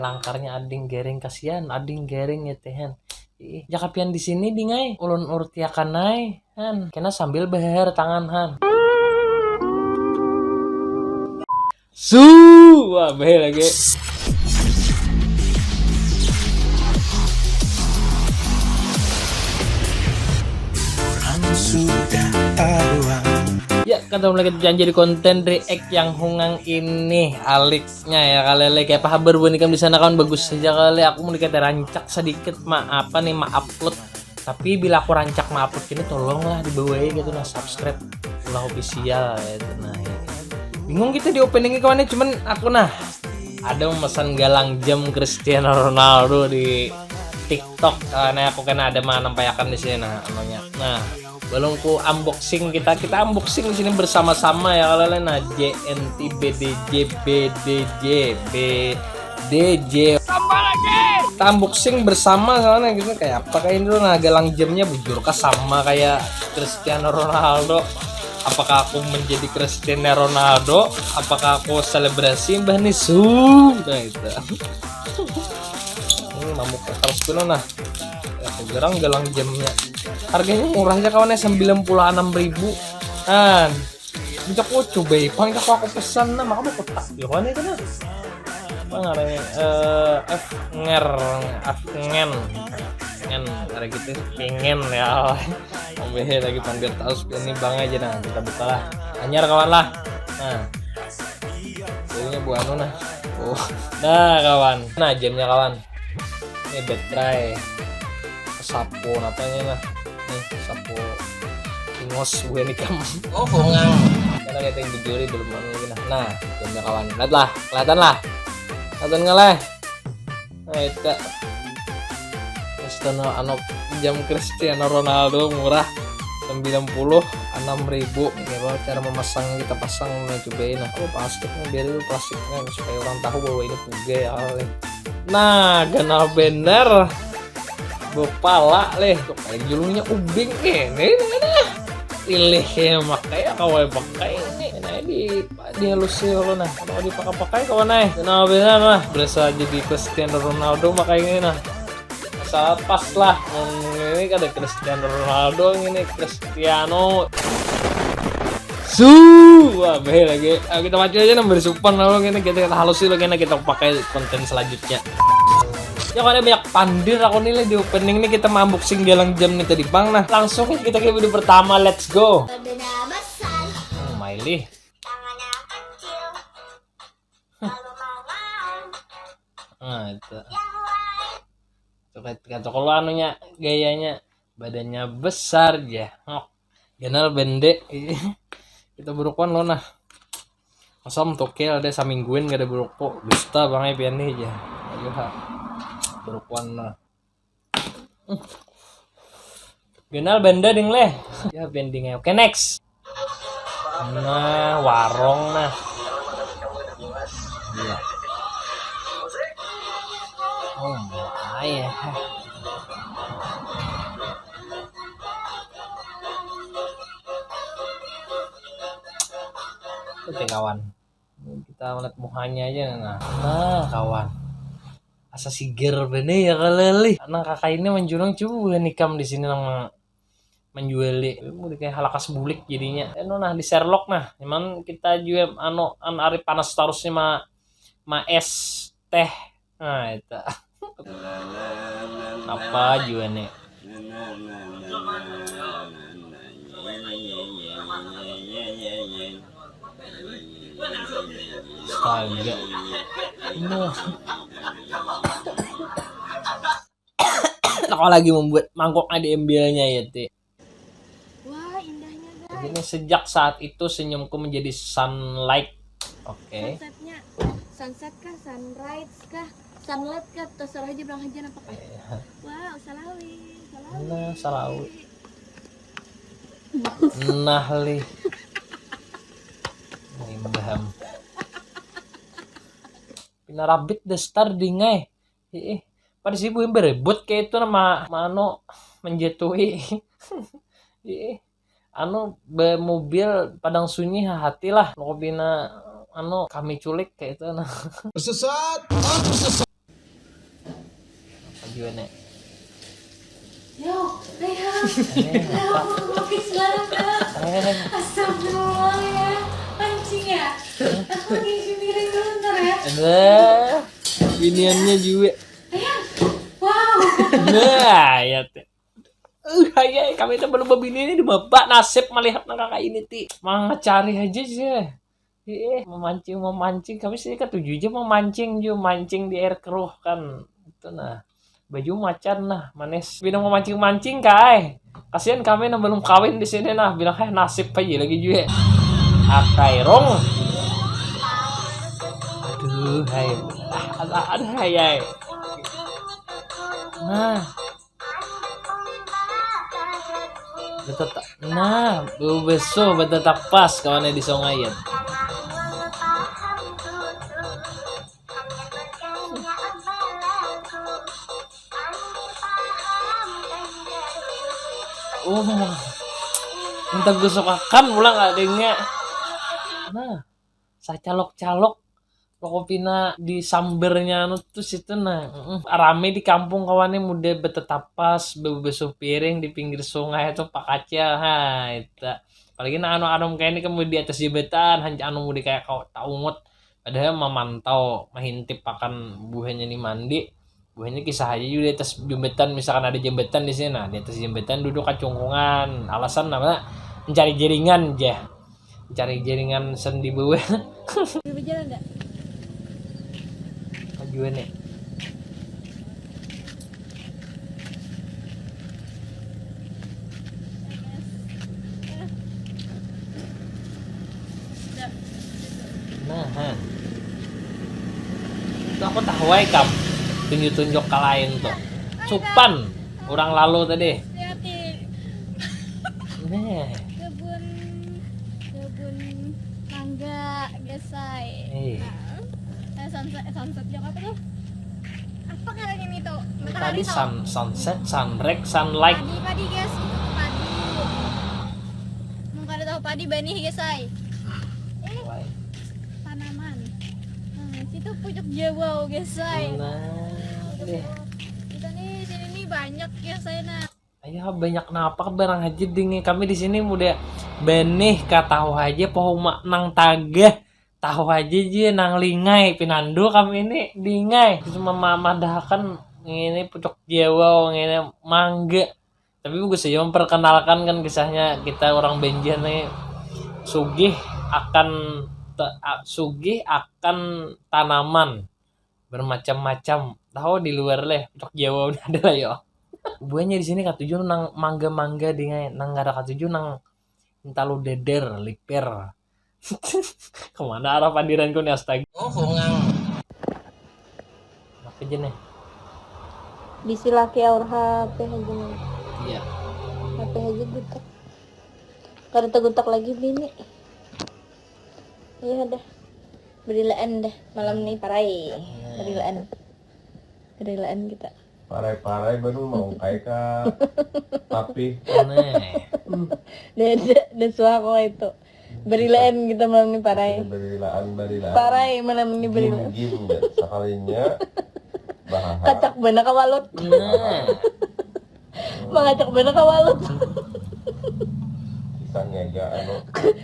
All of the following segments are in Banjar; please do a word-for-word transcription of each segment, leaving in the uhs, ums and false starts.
Langkarnya ading gering, kasihan ading gering ya teh, han. Ih, jaka pian di sini, ding ai, ulun urutiakan ai, han. Kena sambil bahar tangan, han. Su, wah, bahar lagi. Orang sudah taruang. Ya, ketemu lagi janji di konten react yang hungang ini, Alex. Nya ya, kalele, kayak apa habar buhan ikam di sana, kawan? Bagus saja kali. Aku mau dikata rancak sedikit, ma apa nih, ma upload. Tapi bila aku rancak ma upload ini, tolonglah dibawai gitu nah, subscribe Ulah Official gitu nah. Bingung kita di openingnya, kawannya, cuman aku nah ada memesan galang jam Cristiano Ronaldo di TikTok. Karena aku kena ada manampayakan di sini nah, anunya. Nah, belum ku unboxing, kita kita unboxing di sini bersama-sama ya, kalau lain nah, J N T B D J B D J B D J. Tambah lagi. Kita unboxing bersama soalnya gitu, kayak apa kayak ini tuh nah, galang jamnya bujur kah sama kayak Cristiano Ronaldo? Apakah aku menjadi Cristiano Ronaldo? Apakah aku selebrasi mbah nih su? Nah itu. Ini mamuk terus kuno nah. Ya, aku gerang galang jamnya. Harganya murah aja, kawannya, sembilan puluh enam ribu. Kan. Minta aku coba, pang aku aku pesan nah, maka mau kotak ya, kawan, itu nah. Apa ngarannya? Eh, F nger, F ngen. Ngen, ada gitu, pengen ya. Ambil lagi pandir taus ini bang aja nah, kita buka lah. Anyar, kawan lah. Nah. Ini buah anu nah. Oh. Nah, kawan. Nah, jamnya, kawan. Ini baterai. Sapu apanya nah? Nih, sapu ingos buah nikam. Oh, bungang. Karena kita yang dijuri belum anu lagi nah. Nah, jamnya, kawan. Lihat lah, kelihatan lah. Kelihatan nggak lah? Nah, itu. Cristiano, anu, jam Cristiano Ronaldo murah, sembilan puluh enam ribu. Ini apa cara memasang, kita pasang nah, cobain nah. Oh, plastiknya, biar itu plastiknya supaya orang tahu bahwa ini puga ya, kali. Nah, ganal bener. Bepala leh. Tuh, kayak julungnya ubing ini, ini, ini. Pilih ya, makanya kawai pakai ini. Nah, di dihalusi lo nah. Kalau dipakai-pakai, kawan ai. Nah, benar lah. Berasa jadi Cristiano Ronaldo makanya ini nah. Asal pas lah. Hmm, ini kada Cristiano Ronaldo, ini Cristiano. Su, wah, baik lagi. Ah, kita maju aja nah, bersupan lalu ini kita, kita halusi lagi nah, kita pakai konten selanjutnya. Ya, kalau banyak pandir aku nih di opening nih, kita unboxing galang jam nih tadi bang nah. Langsung kita ke video pertama, let's go. Badannya besar. Hmm, Miley. Tangannya kecil. Lalu malam. Nah, itu. Yang lain. Coba kata kalau anunya, gayanya, badannya besar ya. Oh, ganal bende. Kita burukuan lo nah. Masa tokel ada samingguin gak ada buruku. Dusta bang ai pian nih aja. Ayo ha. Burukuan nah. Ganal benda ding leh. Ya bending aja. Oke, next. Nah, warung nah. Iya. Oh, mulai ya. Oke, kawan. Ini kita melihat muhanya aja nah. Nah, kawan. Asa sigar bener ya kalali. Nang kakak ini menjulung coba buhan ikam di sini nang menjuali. Udah kayak halakas bulik jadinya. Anu nah di Sherlock nah. Cuman kita juga anu an ari panas terusnya ma ma es teh. Nah, itu. Apa juga nih? Astaga. Nah. Aku lagi membuat mangkok ada embelnya ya, Ti. Wah, indahnya, guys. Jadi sejak saat itu senyumku menjadi sunlight. Oke. Sunsetnya, sunset kah, sunrise kah, sunlight kah, terserah aja bilang aja apa kah. Iya. Wow, salawi, salawi. Nah, salawi. Nah, lih. Ini paham. Pina rabit dasar dingai. Heeh. Pada sih buin berebut kayak itu nama mano menjatuhi. Heeh. Anu be mobil padang sunyi hati lah. Kok pina anu kami culik kayak itu nah. Sesat. Yo, Rehan. Kenapa? Kopi selada. Astagfirullah ya. Pancing ya? Aku nyuci piring dulu ntar ya. Nah, biniannya juga. Rehan. Wow. Nah, ya teh. Uh, hai, hai, kami tuh belum bebini ini di babak nasib melihat nang kakak ini ti. Mangacari aja sih. Eh, memancing, memancing. Kami sih katuju aja memancing, ju mancing di air keruh kan. Itu nah. Baju macan nah, manis. Bilang memancing-mancing kai. Kasihan kami nang belum kawin di sini nah. Bilang, "Heh, nasib aja lagi juga." Akai rong. Aduh, hai. Ah, aduh, aduh, hai, hai. Nah. Beteta-, nah, bebeso betetapas kawannya di sungai ya. Oh, minta gusukakan pulang adanya. Nah, sacalok-calok pokok pina di sambernya anu tuh situ nah. Mm-mm. Rame di kampung kawannya muda betetapas, bebeso piring di pinggir sungai itu pakacil. Ha, itu. Apalagi nah anu-anu kayak ini kan di atas jembatan, hanya anu muda kayak kau taungut. Padahal mamantau, mahintip akan buhannya ni mandi. Buhannya kisah aja juga di atas jembatan, misalkan ada jembatan di sini, nah, di atas jembatan duduk kacungkungan. Alasan apa? Mencari jaringan, jah. Mencari jaringan sendi bawah. Udah berjalan nggak? Kajuan nih. Nah, ha. Itu aku tahu aja kam. Tunjuk-tunjuk ke lain tuh. Supan. Orang lalu tadi. Hati-hati. Nah. Kebun, kebun mangga, guys, ay. Iya. Nah. Eh, sunset, eh, sunset juga apa tuh? Apa ngarannya ini tuh? Matahari tadi sun-, sunset, sunrise, sunlight. Padi, padi, guys, itu tuh padi. Mun kada tahu padi, banih, guys, ay. Eh, tanaman. Nah, situ pucuk Jawa, guys, ay. Nah, deh. Kita nih sini nih banyak, guys, ay, nah. Ayo, banyak napa barang haja ding. Kami di sini muda benih ka tahu haja, pohon ma-, nang tagah tahu haja ji, nang lingai pinandu kami ini dingai. Cuma ma-, madahakan ini pucuk Jawa, ini mangga. Tapi bagus saja memperkenalkan kan kisahnya kita orang Banjar nih sugih akan ta-, a-, sugih akan tanaman bermacam-macam. Tahu di luar leh, pucuk Jawa udah ada lah yo. Buahnya di sini katuju nang mangga-mangga dingai, nang kada katuju nang hintalu deder, liper. Kemana arah pandiranku nih, astaga. Oh, bungang. Apa aja nih? Bisi laki aur H P aja nih. Iya. H P aja gutak. Kada tagutak lagi bini. Iya dah. Berilaan dah malam nih, parai. Nah. Berilaan. Berilaan kita. Parai-parai baru mau kai ka tapi. Nah. Dada, dada suaka itu. Berilaan kita malam nih, parai. Berilaan, berilaan. Parai malam ini berilaan. Gim, gim, ya. Sakalinya bahasa. Kacak banar kawalut. Nah. Mangacak banar kawalut. Kisah ngega, anu,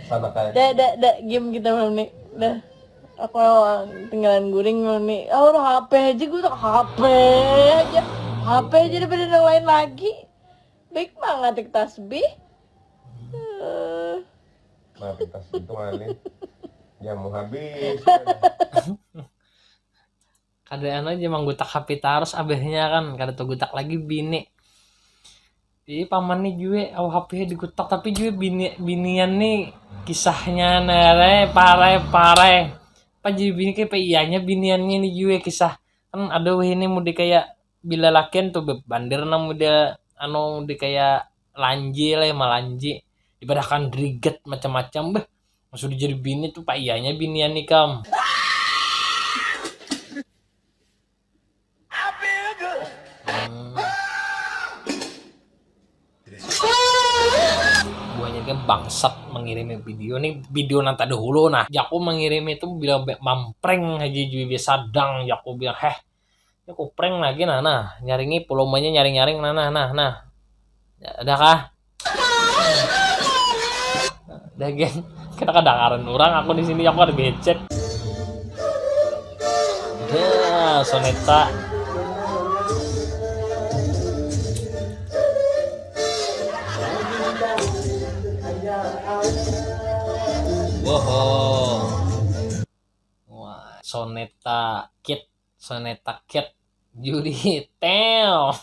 sana kayak. Dah, dah, dah, game kita malam nih. Dah. Aku tinggalan guring malam nih. Oh, udah H P aja, gue tuh H P aja. H P aja daripada yang lain lagi. Baik banget tik tasbih. Eh. Nah, tas itu kali. Jamu habis. Kada anu aja manggutak H P tarus abahnya kan, kada tagutak lagi bini. Iya, paman nih jua, awak H P digutak, tapi jua bini, binian nih kisahnya nere, parai, parai. Apa jadi bini kayak apa iyanya biniannya nih jua kisah. Kan ada wahini mudi kayak bila lakian tuh, Beb, bandir nang mudi, anu, mudi kayak lanji lah, malanji. Dipadahakan driget macam-macam, beh. Sudah jadi bini tuh, apa iyanya binian nih, kam. Hmm. Buahnya kan bangsat mengirimi video nih, video nang terdahulu nah. Jaku mengirimi itu bila be-, mampring aja jua biasa dang, jaku bilang, "Heh, Ini kuprank lagi, nah, nah. Nyaringi, volumenya nyaring-nyaring, nah, nah, nah, nah. Ya, ada kah? Dah, geng. Kada kadangaran orang aku di sini, aku ada becet. Dah, Soneta. Woho. Wah, Soneta Kid, Soneta Kid. Judi teo.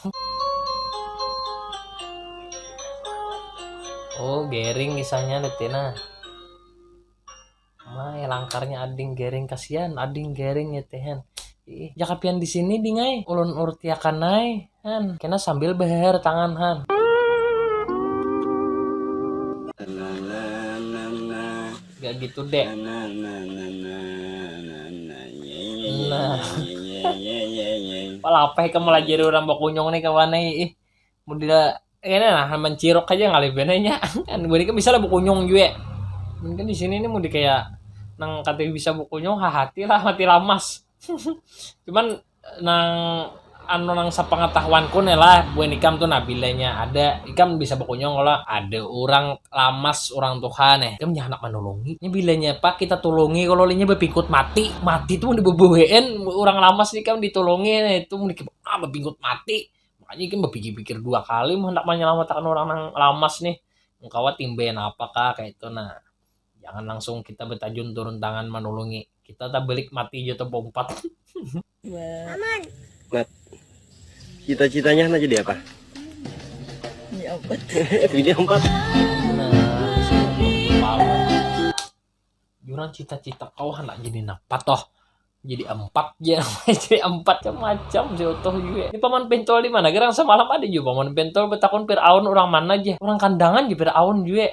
Oh, Gering kisahnya, Letina. Mai langkarnya ading Gering, kasihan ading Gering ya, Tehan. Ih, jaka pian di sini, Ding ai. Ulun urutiakan ai, Han. Kena sambil behehar tangan, Han. Gak gitu, Dek. Nah. Pala apa ikam melajari orang bakunyung nih, kawan ai, ih. Mun dia ini nah, manciruk aja ngalih benenya. Kan gue kan bisa lah bakunyung jua. Mungkin di sini nih, mun di kayak nang kata bisa bakunyung, hahati lah, mati lamas. Cuman nang anu, nang sapangatahuanku nih lah, buhan ikam tuh, nah, bilanya ada ikam bisa bakunyung kalau ada orang lamas, orang tuha nih, ikam jangan handak manulungi. Ini bilanya apa kita tulungi, kalau linya bapingkut mati, mati tuh mun dibebuhean orang lamas nih, ikam ditulungi nih, itu mun ikam, ah, bapingkut mati. Makanya ikam bapikir-pikir dua kali mun handak manyalamatakan orang nang lamas nih. Mun kawa timbaian apa kah kayak itu, nah. Jangan langsung kita betajun turun tangan manulungi. Kita tabalik mati jatuh bompat. Mat, cita-citanya nak jadi apa? Ini empat. Ini empat. Nah, jurang cita-cita kau anak jadi napa toh? Jadi empat ya, jadi empat macam-macam si utuh juga. Ini paman pentol di mana? Gerang semalam ada juga paman pentol betakun Firaun orang mana aja. Orang kandangan juga Firaun juga.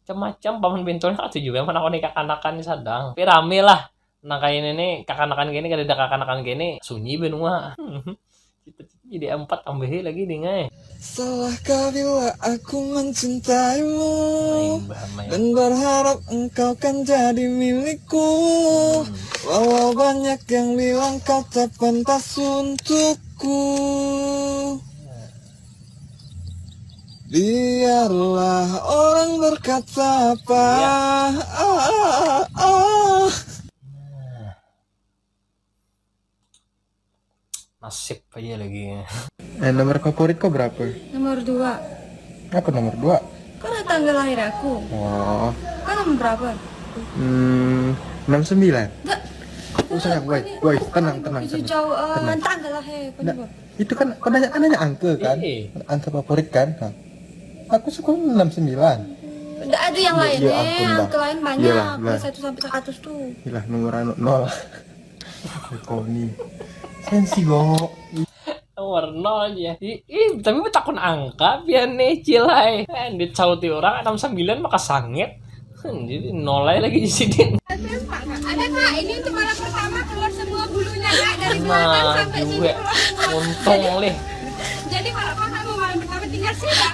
Macam-macam paman pentolnya kata juga mana kau nih kakanakan sadang. Tapi rame lah. Nah, kayak ini nih, kakanakan gini, kada ada kakanakan gini, sunyi benua. Cita-cita jadi empat tambahi lagi, Ding ai. Salahkah bila aku mencintaimu dan berharap engkau kan jadi milikku, walau banyak yang bilang kau tak pantas untukku. Biarlah orang berkata apa. Ah, ah, ah. Nasib aja lagi. Eh, nomor favorit kau berapa? Nomor dua. Apa nomor dua? Kan ada tanggal lahir aku. Oh, Kan nomor berapa? hmm, enam sembilan. Enggak. Oh, sayang, woi, woi, tenang, tenang, Itu tenang. jauh eh, Tenang. tanggal lahir. Apa Nah, nih, Bang? Itu kan kau nanya, kau nanya angka kan? Iya. Angka favorit kan? Nah, aku suka enam sembilan. Enggak ada yang lain Ya eh. ampun, Bang. Angka lain banyak. Iyalah, Bang. Dari satu sampai seratus tuh. Ilah, nomor anu nol. Kau nih. Sensi, Go. Nomor nol aja. Ih, ih, tapi betakun angka pian nih, Cil ai. Eh, disauti orang enam sembilan maka sangit. Hmm, jadi nol aja lagi di sini. Ada kak, ini untuk malam pertama keluar semua bulunya kak, dari belakang Nah, sampai sini juga. Keluar semua. Untung lih. Jadi kalau kau mau malam pertama tinggal sini kak.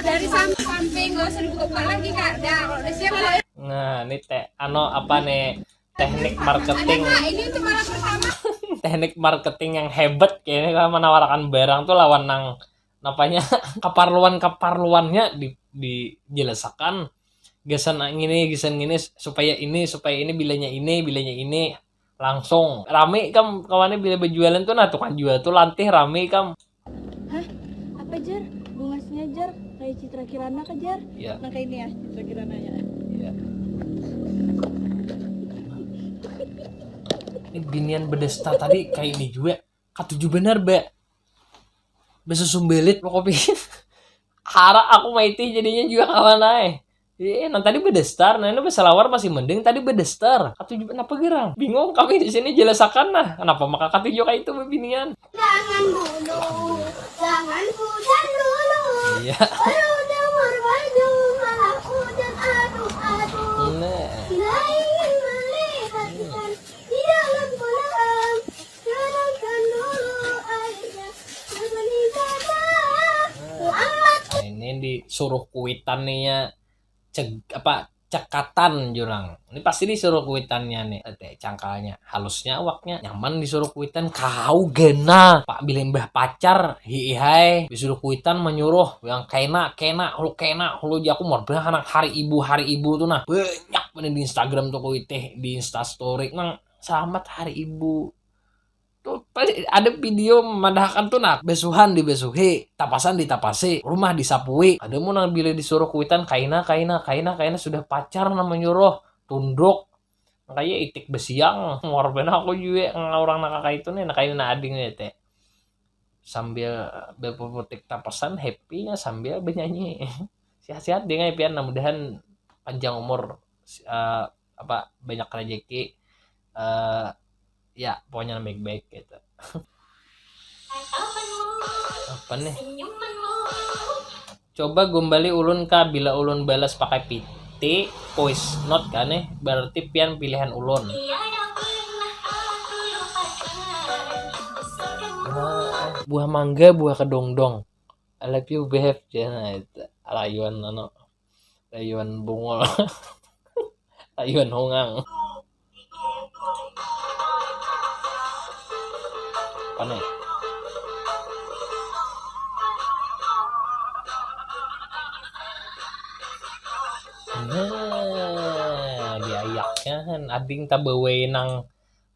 Dari sam- samping, nggak usah dibuka-buka lagi kak. Dah, kalau udah siap, kalau Nah, ini teh ano apa nih, teknik ada marketing. Kak, ini untuk malam pertama. Teknik marketing yang hebat kayaknya kan, menawarakan barang tuh lawan nang napanya keperluan-keperluannya di dijelasakan, gasan ngini, gasan ngini, supaya ini, supaya ini, bilanya ini, bilanya ini, langsung rame kam kawannya bila berjualan tuh. Nah, tukang jual tuh lantih rame kam. Hah? Apa jar? Bungasnya jar? Kayak Citra Kirana kah jar? Ya. Nah kayak ini ya Citra Kirana ya. Ya. Ini binian bedesta tadi kayak ini juga. Katuju bener, Mbak. Besusumbelit mau kopi. Hara aku maiti jadinya juga kawan ai. Iya, nang tadi bedestar, nah ini beselawar masih mending, tadi bedestar. Katuju napa gerang? Bingung kami di sini jelasakan nah. Kenapa maka katuju kayak itu bebinian? Jangan dulu, jangan hujan dulu. Iya. Baru jemur baju, malah hujan, aduh aduh. Nah. Bila ingin melihat ikan di dalam kolam, siramkan dulu airnya. Sebening saja. Muhammad Nah, ini disuruh kuitan nih ya. Ceg apa cekatan jurang. Ini pasti disuruh kuitannya nih. Tete cangkalnya, halusnya awaknya, nyaman disuruh kuitan. Kau gena, Pak, bila imbah pacar, hii hai, disuruh kuitan menyuruh yang kena, kena, hulu kena, hulu jaku. Mau bilang anak hari ibu, hari ibu tuh nah, banyak banget di Instagram tuh kuitih, di Insta story nang selamat hari ibu. Tuh pasti ada video madahakan tuh nah, besuhan dibasuhi, tapasan ditapasi, rumah disapui. Ada mau nang bila disuruh kuitan, kaina, kaina, kaina, kaina, sudah pacar nang menyuruh, tunduk. Kayak itik besiang, ngorban aku juga nang orang nang kayak itu nih, nang kayak nang ading nih teh. Sambil berputik tapasan, happy-nya sambil bernyanyi. Sehat-sehat deh ngai pian, nah, mudahan panjang umur, eh, apa, banyak rezeki, eh, ya pokoknya baik-baik gitu. Apa nih? Coba gombali ulun ka, bila ulun balas pakai piti, voice note ka nih, berarti pian pilihan ulun. Buah mangga, buah kedongdong. I love you, beb. Jangan itu. Layuan anu. Layuan bungul. Layuan hongang. Apa nih? Nah, diayaknya kan ading tabawai nang,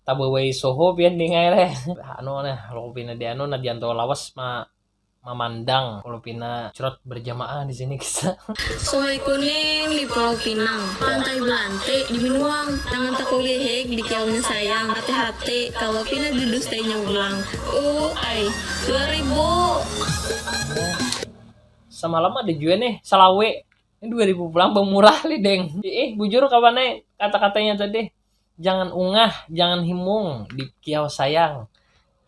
tabawai soho pian dingai leh. Anu nah, lo pina di anu nah, dianto lawas ma mamandang kalau pina curhat berjamaah di sini kita. Sungai Kuning di Pulau Pinang, Pantai Belante di Binuang, tangan takugihig di kiaunya sayang, hati-hati kalau pina dudustainya ulang. U ai, dua ribu. Semalam ada juga nih selawe, ini dua ribu pulang, bang, murah li deng. Eh, bujur kawan eh, kata-katanya tadi. Jangan ungah, jangan himung di kiau sayang.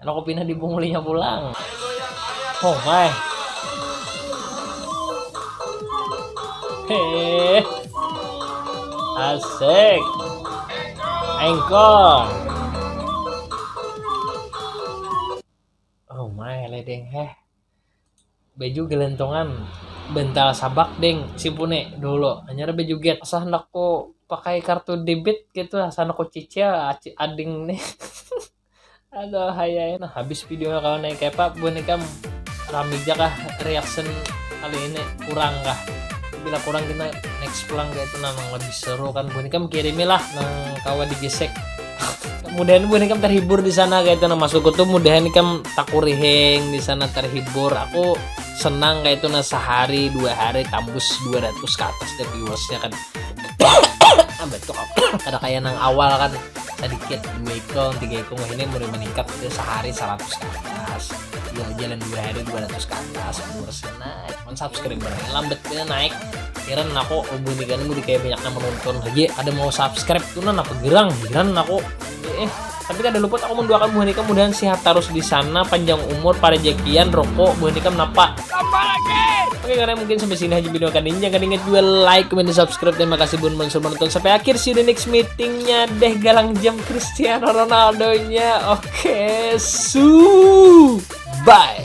Anu aku pindah dibungulinya pulang. Oh my. Heh. Asik. Engkol. Oh my, ledeng heh. Baju gelentongan, bantal sabak deng, simpune dulu. Hanyar baju get. Asa handak ku pakai kartu debit gitu, asa handak ku cicil, aci-, ading nih. Aduh, hayai. Nah, habis video kawan naik kepa, buhan ikam rami ja kah reaction kali ini, kurang kah? Bila kurang kita next pulang kayak itu, nah, nang lebih seru kan, buhan ikam kirimi lah nang kawa digesek. Mudahan buhan ikam terhibur di sana kayak itu, nah, maksudku tuh mudahan ikam takurihing di sana, terhibur. Aku senang kayak itu, nah, sehari dua hari tambus dua ratus ke atas deh viewersnya kan. Ah, betul. Kada kayak nang awal kan, sedikit dua ikung, tiga ikung, wah, ini mulai meningkat ke sehari seratus ke atas. Dua, jalan dua hari dua ratus ke atas viewersnya. Nah, cuman subscriber lambat banar naik. Heran aku, oh, buhan ikam mun kayak banyak nang menonton aja, kada mau subscribe tuh, nah, napa gerang, heran aku. Eh, eh, tapi kada luput aku mendoakan buhan ikam mudahan sehat terus di sana, panjang umur, parejekian, rokok, buhan ikam napa. Tambah lagi. Oke, karena mungkin sampai sini aja video kali ini. Jangan ingat juga like, comment, dan subscribe. Terima kasih buhan mansur menonton sampai akhir. See you the next meetingnya deh, galang jam Cristiano Ronaldo-nya. Oke, su. Bye.